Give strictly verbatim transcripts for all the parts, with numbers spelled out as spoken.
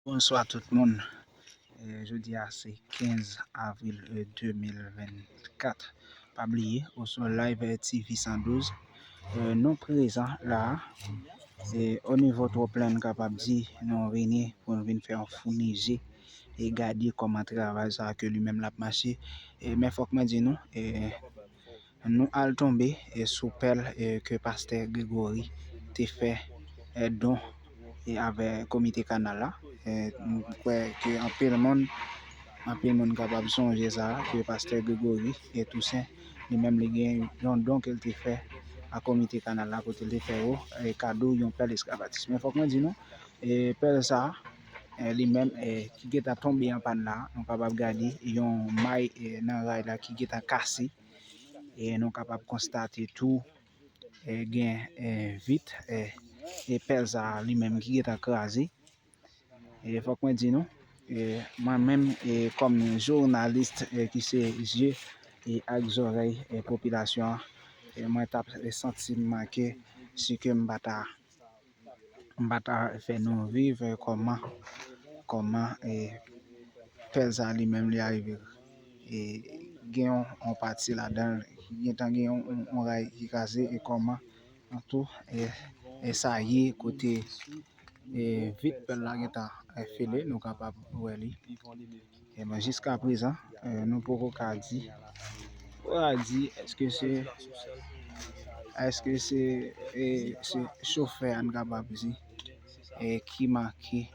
Bonswa tout moun. Eh, jodi a se kenz avril, eh, de mil vennkat. Pa bliye, ou sou Live, eh, T V san douz. Eh, nou prezan la, eh, o nivo twòp la, n kapab di, nou vini pou n vin fè yon founi je e gade kòman travay sa ke li menm l ap mache. Eh, men fòk mwen di nou, eh, nou al tonbe, eh, sou pèl, eh, ke pastè Gregory te fè, eh, don, eh, avè komite kanal la. Eh, m kwè ke anpil moun, anpil moun kapab sonje sa, ke pastè Gregory, eh, Toussaint, li menm li gen yon don ke l te fè a komite kanal la, kote l te fè yo, eh, kado yon pèl eskavatis. Men fòk mwen di nou, eh, pèl sa, eh, li menm, eh, ki gentan tonbe an pàn la, nou kapab gade yon may, eh, nan ray la ki gentan kase. E nou kapab konstate tou, eh, gen, eh, vit, eh, e pèl sa a li menm ki gentan kraze. E fòk mwen di nou, eh, mwen menm, eh, kòm jounalis, eh, ki se je, eh, ak zòrèy, eh, popilasyon an, eh, mwen t ap, eh, santi m manke si ke m pa ta m pa ta fè nou viv, eh, kòman, kòman, eh, pèl sa li menm li arive, eh, gen yon, yon pati ladan l, gentan gen yon, yon, yon ray ki kraze, e kòman, an tou, eh, eh, sa ye kote, eh, vit pèl la gentan, eh, fele, nou kapab wè li. Ebyen, jiska prezan, eh, nou poko ka di, poko ka di, èske se, èske se, eh, se chofè a, n kapab di, eh, ki manke,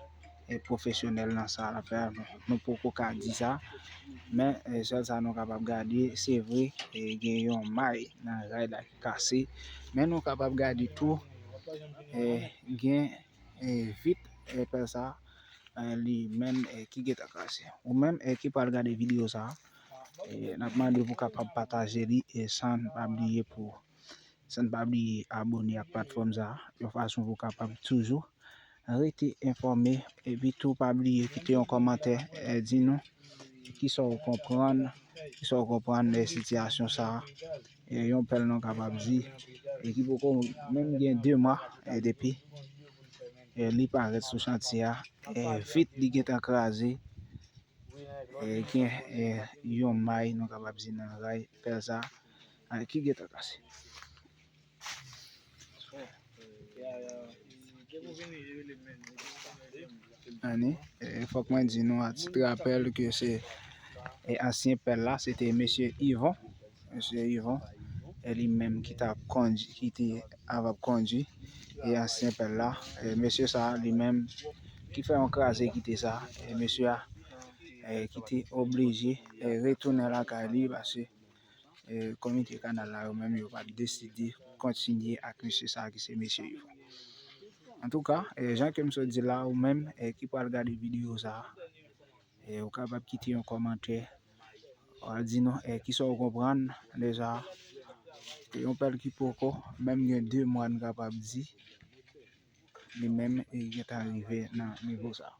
eh, pwofesyonèl nan sa l ap fè a. Bon, nou poko ka di sa, men, eh, sèl sa nou kapab gade, se vre, eh, gen yon may nan ray la ki kase, men nou kapab gade tou, eh, gen, eh, vit, eh, pèl sa, eh, li menm, eh, ki gentan kraze. Ou menm, eh, ki pral gade videyo sa, eh, n ap mande pou kapab pataje li, e san n pa bliye pou, san n pa bliye abòne ak platfòm sa, yon fason pou kapab toujou rete enfòme, epi tou pa bliye kite yon kòmantè, eh, di nou kisa w konprann, kisa w konprann de sitiyasyon sa a. Eh, yon pèl nou kapab di, eh, ki poko menm gen de mwa, eh, depi, eh, li parèt sou chantye a, eh, vit li gentan kraze, eh, gen, eh, yon may nou kapab di nan ray pèl sa, eh, ki gentan kase. Anni, eh, fòk mwen di nou a tit rapèl ke se, eh, ansyen pèl la, se te mesye Yvon. Mesye Yvon, eh, li menm ki t ap kondui, ki te ap kondui, eh, ansyen pèl la. Eh, mesye sa, li menm, ki fè yon kraze kite sa, eh, mesye a, eh, ki te oblije, eh, retounen lakay li, paske, eh, komite kanal la, yo menm, yo pa t deside kontinye ak mesye sa, ki se mesye Yvon. Antouka, eh, jan ke m sot di la, ou menm, eh, ki pral gade videyo sa, eh, ou kapab kite yon kòmantè, w a di nou, eh, kisa w konprann de sa. Yon pèl ki poko menm gen de mwa, n kapab di, li menm, eh, gentan rive nan nivo sa.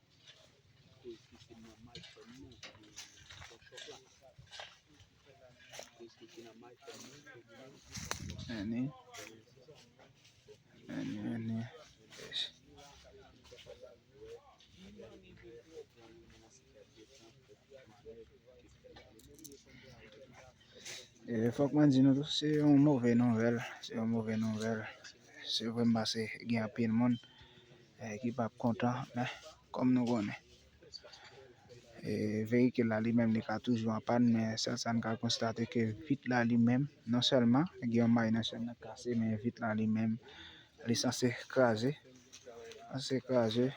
Anni, anni, anni. E, fòk mwen di nou tou, se yon move nouvèl, se yon move nouvèl. Se vre, m panse gen anpil moun, eh, ki p ap kontan, men kòm nou konnen, eh, veyikil la li menm, li ka toujou an pàn, men sèl sa n ka konstate ke vit la li menm, non sèlman gen yon may nan chèn nan kase, men vit la li menm, li sanse kraze, sanse kraze.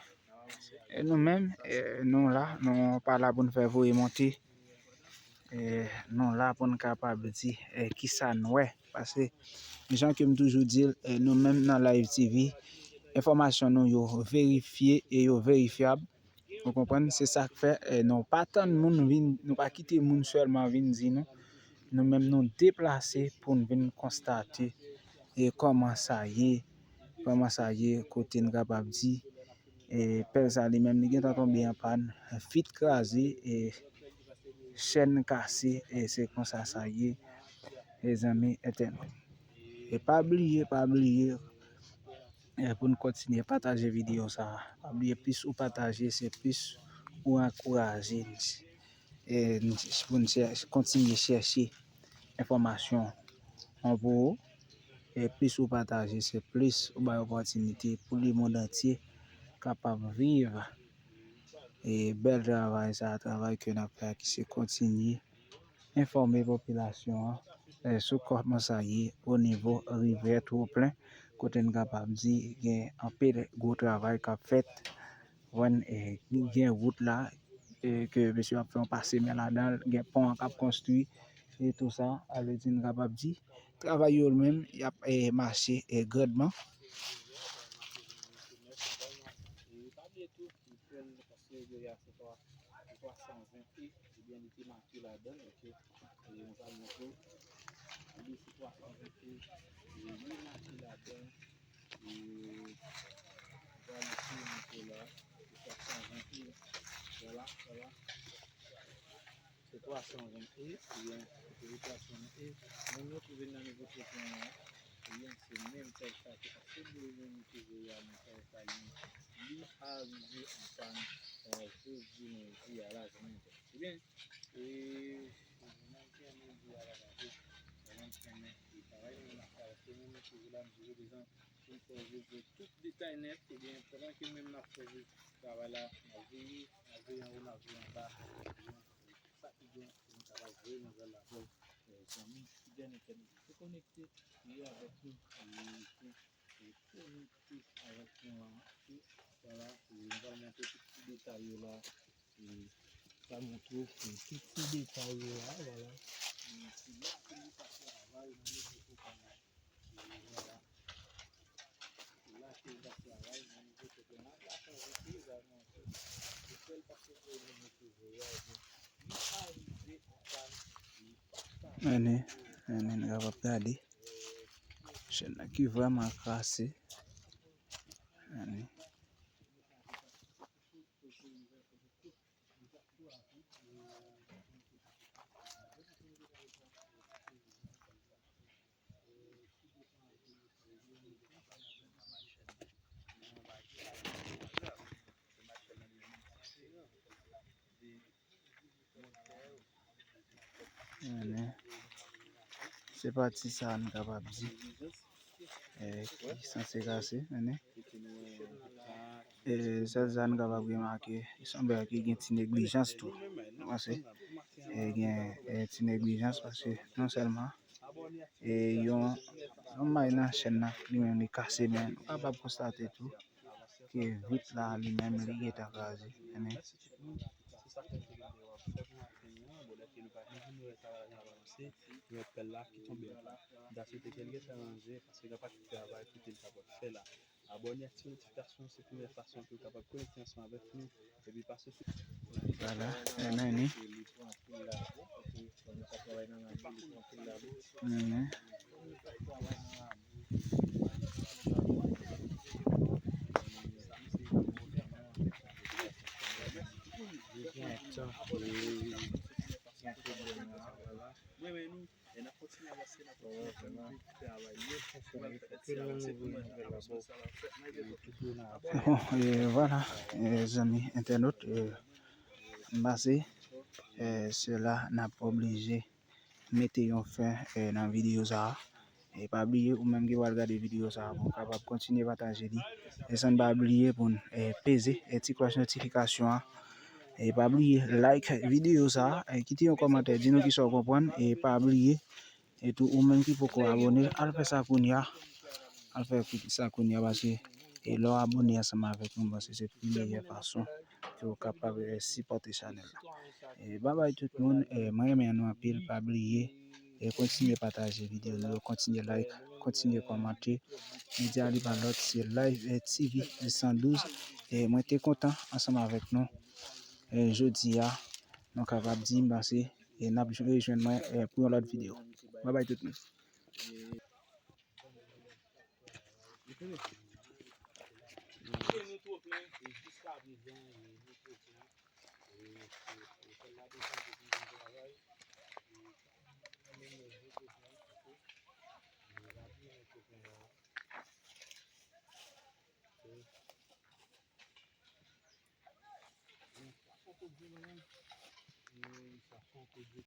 E nou menm, eh, nou la, nou pa la pou n fè voye monte. Eh, nou la pou n kapab di, eh, kisa n wè. Paske, jan ke m toujou di l, eh, nou menm nan Live T V, enfòmasyon nou yo verifye e yo verifyab. Ou konprann? Se sa k fè, eh, nou pa tann moun vin, nou pa kite moun sèlman vin di nou. Nou menm nou deplase pou n vin konstate, eh, kòman sa ye, kòman sa ye, kote n kapab di, eh, pèl sa li menm li gentan tonbe an pàn, vit kraze, eh, chèn kase, eh, se konsa sa ye, mezanmi entènot. E pa bliye, pa bliye, eh, pou n kontinye pataje videyo sa a. Pa bliye, plis ou pataje, se plis ou ankouraje n, eh, n, pou n chè-, kontinye chèche enfòmasyon an pou ou. E plis ou pataje, se plis ou bay opòtinite pou lemonn antye kapab viv, e bèl travay sa a, travay ke n ap fè a, ki se kontinye enfòme popilasyon an, eh, sou kòman sa ye o nivo rivyè Twoplen, kote n kapab di gen anpil gwo travay k ap fèt. Konprann, eh, gen wout la, eh, ke mesye ap fè yon pase men ladan l, gen pon an k ap konstwi, e tou sa, sa vle di n kapab di, travay yo menm, y ap, eh, mache, eh, grandman. Paske yo ya se twa, se twa san ven e, ebyen, li te make ladan l, oke. E nou pral montre w, ebyen, se twa san ven e, e li make ladan l, e nou pral montre w la, se twa san ven e, vwala, vwala. Se twa san ven e, ebyen, se twa san ven e, moun yo ki vin nan nivo tretman an, ebyen, se menm tèg sa ki pase de moun ki voye a nan kay sa li, li arive an pann, eh, jodi lendi a la jounen jodi. Ebyen, e, e, nan kay lendi a la, la, e, nan kay lendi a la, e, travay nou nan kay, se nou menm ki la, nou bezwen pou n fè viv tout detay nèt, ebyen, pandan ke menm n ap fè viv travay la, n ap veye, n ap veye anwo, n ap veye anba, ebyen, sa ki gen, pou nou kapab voye nouvèl la ba w, eh, zanmi fidèl entènot ki konekte, ki avèk nou, ki, ki, ki konekte avèk nou la, ki, vwala, e nou pral montre tout ti detay yo la, e pral montre w, e tout ti detay yo la, vwala. E se la ke nou ka travay nan nivo tretman an. E vwala. Se la ke nou ka travay nan nivo tretman an. La, sa vle di egalman ke se sèl pase ke nou mete voye a, ebyen, li arive an pann, li pa ka Ann, ann, n kapab gade. Chèn nan ki vrèman krase. Ann. Ann. Se pati sa a n kapab di, eh, ki sanse kase, ann. Eh, sèl sa n kapab remake, se yon bagay ki gen ti neglijans tou. Paske, eh, gen, eh, ti neglijans paske non sèlman, eh, yon, yon may nan chèn nan, li menm li kase, men nou kapab konstate tou ke vit la li menm li gentan kraze. Ann. Se sa k fè ke gen de w ap fèt maten an, bon, lè ke nou pa, nou vin wè travay la ap avanse, nou wè pèl la ki tonbe atè. M ta swete ke l gentan ranje, paske gen anpil travay pou ke l kapab fè la. Abòne, aktive notifikasyon, se premyè fason pou w kapab konekte ansanm avèk nou. Epi pase sou. Vwala, e men ni. Mhm. Bon, e vwala, e zanmi entènot, e m panse, e se la n ap oblije mete yon fen, e nan videyo sa a. E pa bliye, ou menm ki pral gade videyo sa a, pou w kapab kontinye pataje li. E san n pa bliye pou n, e, peze, e, ti klòch notifikasyon an. E pa bliye like videyo sa a, e kite yon kòmantè, di nou kisa w konprann. E pa bliye, e tou ou menm ki poko abòne, al fè sa kounye a. Al fè sa kounye a paske, e lè w abòne ansanm avèk nou, paske se pi meyè fason ke w kapab, e, sipòte chanèl la. E babay tout moun, e mwen renmen nou anpil, pa bliye, e kontinye pataje videyo nou yo, kontinye like, kontinye kòmante. Medya li pa lòt, se Live T V san douz. E mwen te kontan ansanm avèk nou. E jodi a, nou kapab di m panse, e n ap rejwenn mwen, e pou yon lòt videyo. Babay tout moun. E sa fè yon pwodui